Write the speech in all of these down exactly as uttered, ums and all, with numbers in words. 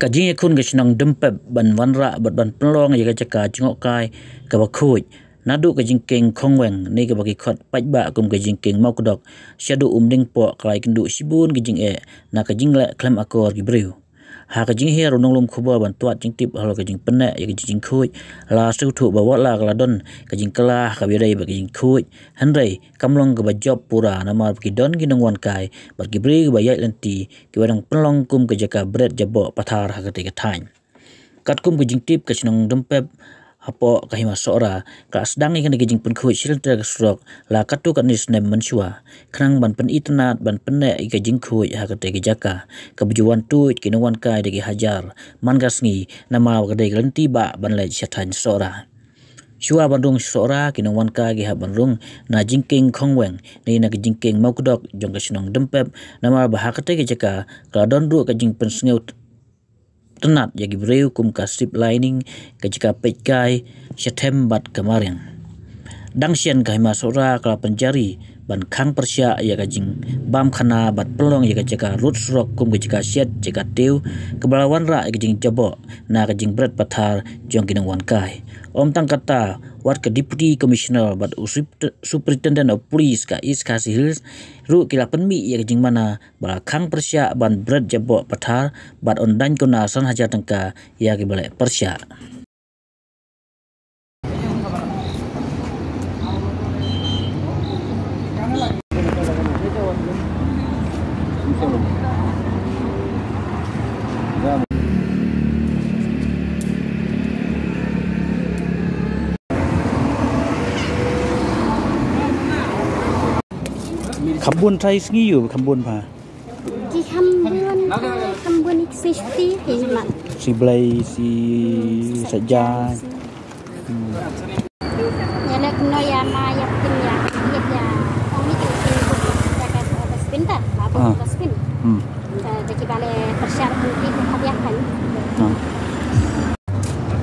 Ka jingïakhun ka shnong Dympep ban wanrah bad ban pynlong ïa ka jaka jngohkai kaba khuid naduh ka jingkieng Khongweng ne kaba ki khot paidbah kum ka jingkieng Mawkdok shaduh Umdingpoh ka la ïakynduh shibun ka jingeh na ka jingleh khlem akor ki briew. Ha ka jinghiar u nonglum khubor ban twad jingtip halor ka jingpynneh ïa ka jingkhuid, la sngewthuh ba watla ka la don ka jingkylla ha kaba ïadei bad ka jingkhuid, hynrei kam long kaba jop pura namar ba ki don ki nongwan kai bad ki briew kiba ïaid lynti kiba dang pynlong kum ka jaka bret jaboh pathar ha katei ka thaiñ. Katkum ka jingtip, ka shnong Dympep hapoh ka Hima Sohra ka la sdang ïa kane ka jingpynkhuid shilynter ka surok la katto katne snem mynshuwa khnang ban pynitynnad ban pynneh ïa ka jingkhuid ha katei ka jaka kaba ju wan tuid ki nongwan kai da ki hajar man ka sngi namar ba ka dei ka lynti bah ban leit sha thaiñ Sohra. Shuwa ban rung sha Sohra, ki nongwan kai ki hap ban rung na jingkieng Khongweng ne na ka jingkieng Mawkdok jong ka shnong Dympep namar ba ha katei ka jaka ka la don ruh ka jingpynsngew tynnad ïa ki briew kum ka zip lining, ka jaka peit kai sha them bad ka mariang. Dang shen ka Hima Sohra ka la pynjari ban khang pyrshah ïa ka jingbam khana bad pynlong ïa ka jaka rud surok kum ka jaka shet jaka tiew kaba la wanrah ïa ka jingjaboh na ka jingbret pathar jong ki nongwan kai. Ym tang katta, wat ka Deputy Commissioner bad u Sup-, Superintendent of Police ka East Khasi Hills ruh ki la pynmih ïa ka jingmana ba la khang pyrshah ban bret jaboh pathar bad yn daiñ kuna san hajar tyngka ïa kiba leh pyrshah. Kham bun trai sngi ïa u, kham bun pha. Ki kham bun, kham bun ki sixty ki ma. Shi Blei, shi Saitjaiñ. Hmm. Ïa leh kumno ïa ma ïa pynïa ïa ïa ong ni ki ïa ka dustbin ta, ma bu dustbin. Hmm. Da ki ba leh pyrshah ki ki ka biak kan. Hmm.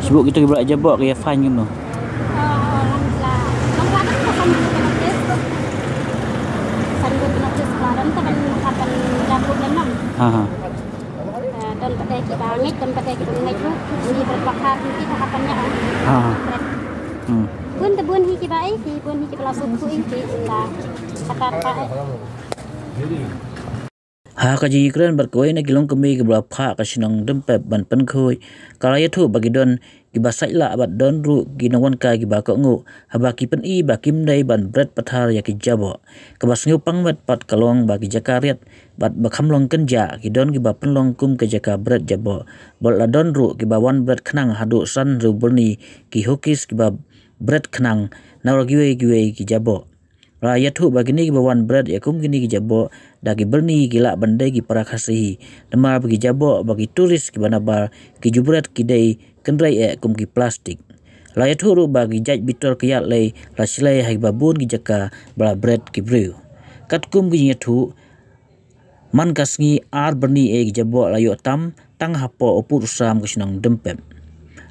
Shu kito kiba la jaboh ki ïa fine kumno? Ah, lang la, lang la don ka san buku notis. San buku notis la don ta ban ka ban jaboh lem. Ha ha. Ah, don pat de kiba ngeit, don pat de kiba ngeit ruh. Ni berpakar ni kita akan nya. Ha ha. Hmm. Bun te bun hi kiba ai, hi bun hi kiba la suk hi ki la. Kata pa. Ha ka jingïakren bad kawei na ki longkmie kiba la phah ka shnong Dympep ban pynkhuid, ka la ïathuh ba ki don kiba sait lah bad don ruh ki nongwan kai kiba kohnguh haba ki pyni ba kim dei ban bret pathar ïa ki jaboh. Kaba sngewpang met pat ka long ba ki jaka riat bad ba kham long kynjah ki don kiba pynlong kum ka jaka bret jaboh bad la don ruh kiba wan bret khnang haduh san hynriew byrni ki hokis kiba bret khnang na kiwei kiwei ki jaboh. La ïathuh ba kine kiba wan bret ïa kum kine ki jaboh da ki byrni ki lah ban dei ki para Khasi hi. Namar ba ki jaboh ba ki tourist kiba nabar ki ju bret ki dei kynrei eh kum ki plastik. La ïathuh ruh ba ki jait bitor ki ïaid lei la shlei ha kiba bun ki jaka ba la bret ki briew. Katkum ki jingïathuh, man ka sngi ar byrni eh ki jaboh la ïoh tam tang hapoh u pud u sam ka shnong Dympep.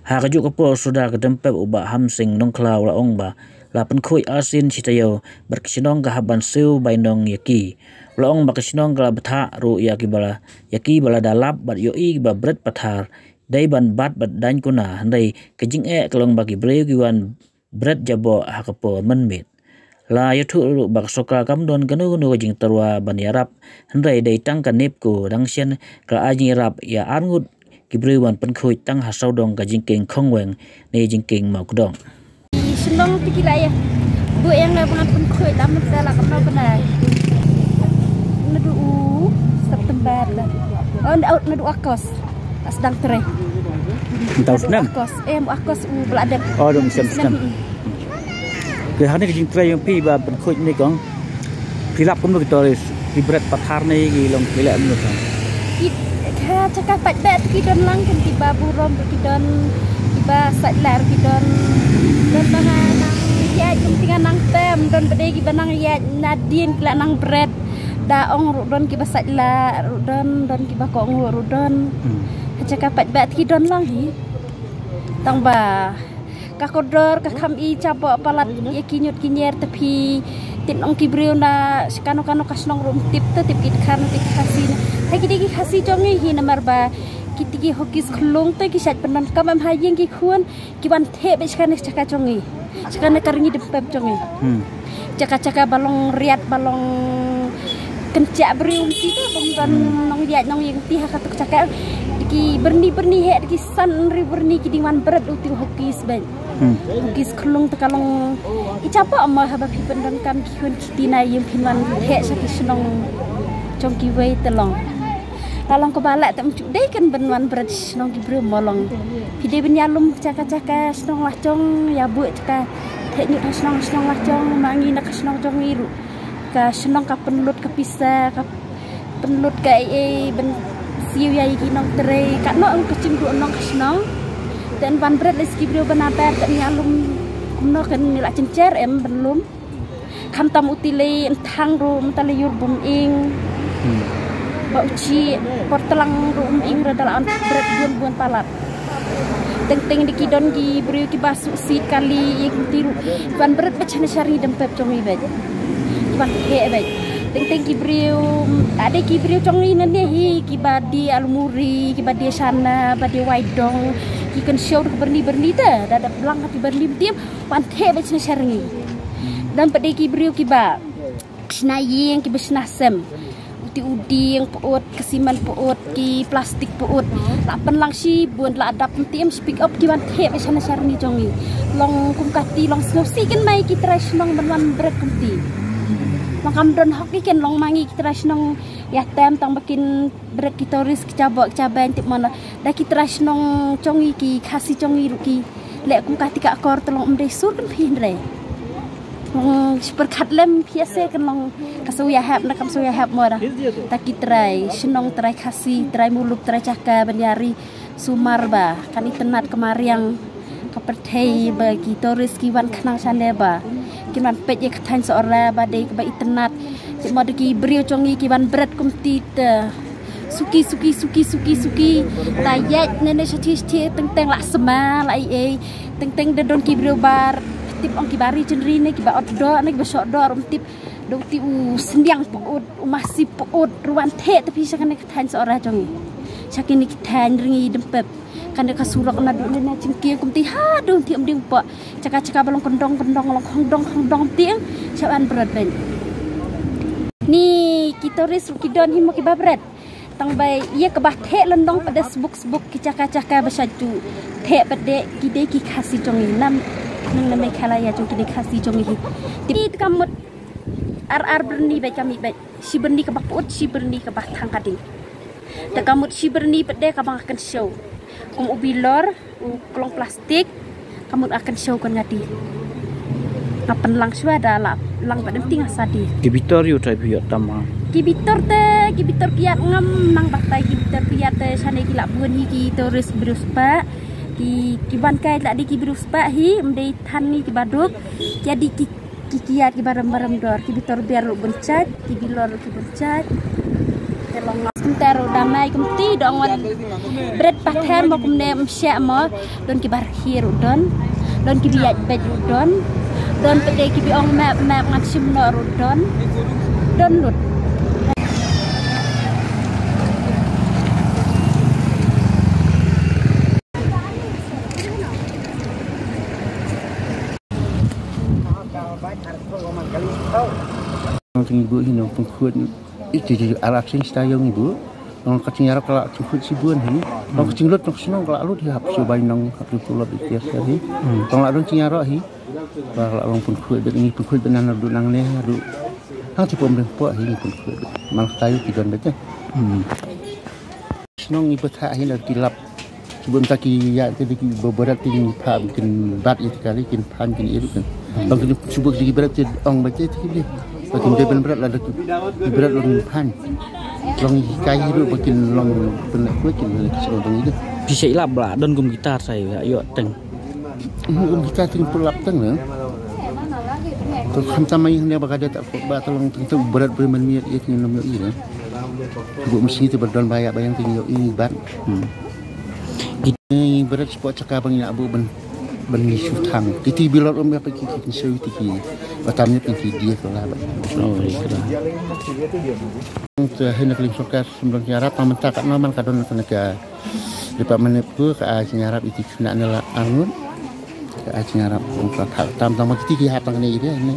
Ha kajuh ka por u sordar ka Dympep u Bah Hamsing Nongkhlaw u la ong ba la pynkhuid arsien shi taïew bad ka shnong ka hap ban siew bainong ïa ki. U la ong ba ka shnong ka la bthah ruh ïa ki ba la, ïa ki ba la da lap bad ïohi kiba bret pathar, dei ban bat bad daiñ kuna, hynrei ka jingeh ka long ba ki briew ki wan bret jaboh ha ka por mynmiet. La ïathuh ruh ba ka sorkar kam don kano kano ka jingtyrwa ban ïarap, hynrei dei tang ka NEEPCO dang shen ka la ai jingïarap ïa arngut ki briew ban pynkhuid tang ha sawdong ka jingkieng Khongweng ne jingkieng Mawkdok. Shnong te ki la ïa buh ïa nga ban pynkhuid la mynta la kumno bnai. Naduh u September la. Oh, naduh, naduh August. Sdang trei. Mynta u snem? August. Eh, August u ba la dep. Oh, dong snem, snem. Ke hane ka jingtrei jong phi ba pynkhuid ne kong. Phi lap kumno ki tourist, ki bret pathar ne ki long ki leh kumno kong. Ki, ka jaka pat ba ki don lang kan kiba burom ki don, kiba sait lah ki don. Don ba nga nang ïaid kum ti nga nang tem, don ba dei kiba nang ïaid nadien ki la nang bret. Da ong ruh don kiba sait lah ruh don, don kiba kohnguh ruh don. Hmm. Ka jaka pat ba ki don lang hi. Tang ba ka kordor ka kham i jaboh palat ïa ki ñiut ki ñier te phi tip ong ki briew na kano kano ka shnong ruh ym tip te tip ki dkhar na tip Khasi na. Ha ki dei ki Khasi jong ngi hi namar ba Kiti ki Hokis khlung te ki shait pyndonkam em ha ïing ki khun, ki wan theh bad shakane shaka jong ngi. Shakane ka ri ngi dempep jong ngi. Hmm. Jaka jaka ba long riat ba long kynjah briew ti te bong don nong ïaid nong ïing ti ha katuk jaka. Ki byrni byrni heh ki san ri byrni ki ding wan bret uti Hokis bad. Hmm. Hokis khlung te ka long i chapa ma haba phi pyndonkam ki khun ki tina ïing phin wan theh sha ki shnong jong kiwei te long. Ka long kaba lah te mchuh dei kan ban wan bret shnong ki briew mo long. Phi dei ban ïalum jaka jaka shnong la jong ïa buh jaka theh ñiut ha shnong shnong la jong ma ngi na ka shnong jong ngi ruh. Ka shnong ka pynlut ka pisa ka pynlut ka ei ei ban siew ïa ki nongtrei ka no ka chim ruh nong ka shnong. Te ban bret le ki briew ban aber te ïalum kumno kan ni la chyncher em ban lum. Khamtam uti le nthang ruh mynta le ïur bum ing. Hmm. Ba uchi por tlang ruh um ing re da la on bret bun bun palat. Teng teng de ki don ki briew kiba suh sit kali ïa ki ti ruh. Ban bret bad shane shane dempep jong ngi bad. Ban theh bad. Teng teng ki briew ade ki briew jong ngi nane hi kiba die almuri kiba die shana ba die waidong ki kynshew de byrni byrni te da da blang ha ki byrni bym tiem. Ban theh bad shane shane. Don pat de ki briew kiba shna ïing kiba shna sem. Uti u dieng put ka simen put ki plastik put. La pynlang shibun la dap ym tiem speak up ki wan theh bad shane shane jong ngi. Long kum kati long sngewsih kan mai ki trai shnong ban wan bret kumti. Long kam don hok ki ken long ma ngi ki trai shnong ïa tem tang ba kin bret ki tourist ki jabok ki jaban tip mana da ki trai shnong jong ngi ki Khasi jong ngi ruh ki leh kum kati ka akor te long ym dei sur kan phi hynrei. Hmm, shi pyrkhat lem phi ase kan long ka shu ïa hap na kam shu ïa hap mo da. Ta ki trai shnong trai Khasi trai Mulup trai Jakka ban ïa ri sumar ba kan itynnat ka mariang ka pyrthei ba ki tourist ki wan khnang shane ba kin wan peit ïa ka thaiñ Sohra ba dei kaba itynnat. Te mo da ki briew jong ngi ki wan bret kumti te. Suki suki suki suki suki. Ta ïaid ne ne shathi shathi teng teng la sma la ei ei. Teng teng da don ki briew bar tip ong ki bari jynri ne kiba ot doh ne kiba shoh doh rum tip. Da uti u syndiang put u masi put ruh wan theh te phi sha kane ka thaiñ Sohra jong ngi. Sha kine ki thaiñ ri ngi dempep. Kane ka surok naduh ne na jingkieng kumti haduh ti ym ding pok. Jaka jaka ba long kyndong kyndong long khongdong khongdong tieng. Sha ban bret bad. Ni ki tourist ruh ki don hi mo kiba bret. Tang ba ïa kaba theh lyndong pat de sbuk sbuk ki jaka jaka ba sha ju theh pat de ki dei ki Khasi jong ngi nam nang na Meghalaya jong ki dei Khasi jong ngi. Ti te ka mut ar ar byrni bad ka mih bad shi byrni kaba put shi byrni kaba thang ka ding. Te ka mut shi byrni pat de kaba nga kynshew kum u bilor u klong plastik. Ka mut nga kynshew kon nga die. Nga pynlang shuwa da la lang pat dem ti nga sa die. Ki bitor ïa u trai phi ïoh tam ha. Ki bitor te ki bitor ki ïat ngam nang batai ki bitor ki ïat te shane ki la bun hi ki tourist briew spah. Ki ki ban kai la dei ki briew spah hi ym dei than ngi kiba duk. Ki ïa dei ki ki kiad ki barem barem dor ki bitor biar ruh bun chait ki bilor ruh ki bun chait. Te long nos kumta ruh da mai kumti dong wan bret pather mo kumne ym shah mo. Don ki bar khie ruh don. Don ki biat bet ruh don. Don pede ki bi ong map map ngan shim no ruh don. Don lut. Nong teng ibu hi nong pengkhut. Iti ji arak sing sta yong ibu. Nong ka ting arak la pengkhut si bun hi. Nong ka ting lut nong senong la lut hi hap si bai nong hap tu pulot iti hi. Nong la dong ting arak hi. La la long pengkhut bet ni pengkhut bet nan du nang ne du. Nang ti pom deng po hi ni pengkhut. Mal tayu ki don bet. Shnong i pyrthah hi la ki lap. Ki bun ta ki ïa ki ki babarat ki pha kin bat ïa ki kali kin phan kin iru kan. Bang kin suba ki barat ki ong ba ki ki. Ba kin dei ban barat la da ki barat long phan. Long i kai hi ru ba kin long pynlek kuat kin lek shnong dong i. Pisa ilap bla don gum gitar sai ïa ïoh teng. Kum kita ting pulap teng ne. Ko kham tamai ne ba ka da ta ba ta long teng tu berat beri man miet ye ting nom yo i ne. Bu mesti tu berdon baya bayang ting yo i bat. Kita berat sport cakap bang ya bu ben ben ni sutang. Kita bilor um ya pagi kita sewi tiki. Batam ni tiki dia tu lah ba. Oh iya. Tu hendak ling sokas sembilan tiarap pamenta kat normal kadon kena ke Department ne pku ka ai jingïarap ïa ki khynnah ne la arngut. Ka ai jingïarap ong ka thak tam tang ma kiti ki hap tang ne ïa ne.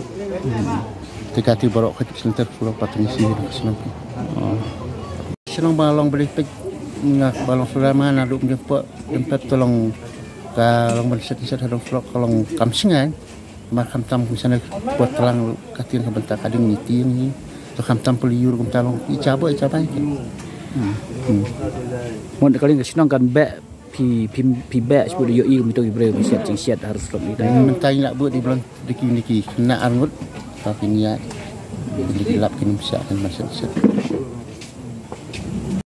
Te ka ti baroh ka center floor pateng isi ka shnong ki. Shnong ba long beli pek nga ba long sudah ma na duk jemput jemput tolong ka long ban set set hadong floor ka long kam singai. Mar khamtam kum sana buat telang katin ka benta kading ni tiang ni. To khamtam peliur kum talong i cabo i cabai. Hmm. Hmm. Mon ka ling ka shnong kan beh phi phi phi beh sebut yo i kum to i breu siat sing siat harus tok ni. Mentai nak buat di bulan deki deki kena arngut. Tapi niat deki lap kena siat kan masuk siat.